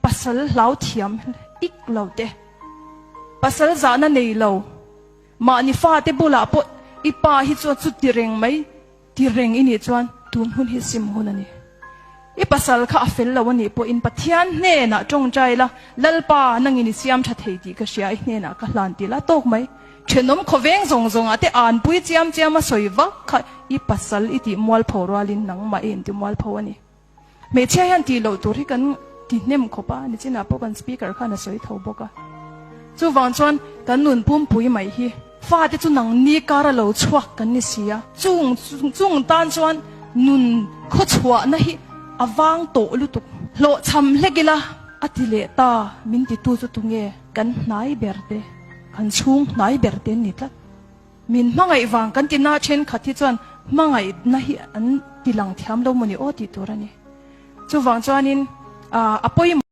Pasal hlau thiam ik lo te, pasal zahna nei lo, mahni fate bulah pawh i pa hi chuan chu ti reng mai ti reng i nih chuan tun hun hi sim hun a ni. I pasal kha a fel lo a nih pawhin Pathian hnenah tawngtai la, Lalpa nangin i siam tha thei tih ka hria, i hnenah ka hlan ti la tawk mai. Thenawm khawveng zawng zawngah te anpui chiam chiam a sawi vak kha i pasal i tih mualpho rualin nangmah i inti mualpho a ni. Hmeichhia hian tih loh tur hi kan ti hnem khawp a, nichinah pawh kan speaker khan a sawi tho bawk a. Chuvang chuan kan nun pumpui mai hi fate chu nangni kara lo chhuak kan ni si a, chung chung tan chuan nun khawchhuahna hi a vang tawh lutuk. Hlawhchham hlek ila a ti leh ta min titu chu tunge kan hnai ber te, kan chhung hnai ber te an ni tlat. Min hmangaih vang kan ti na thenkhat hi chuan hmangaihna hi an ti lang thiam lo mawni aw tih tur a ni. Chuvang chuanin a pawimawh.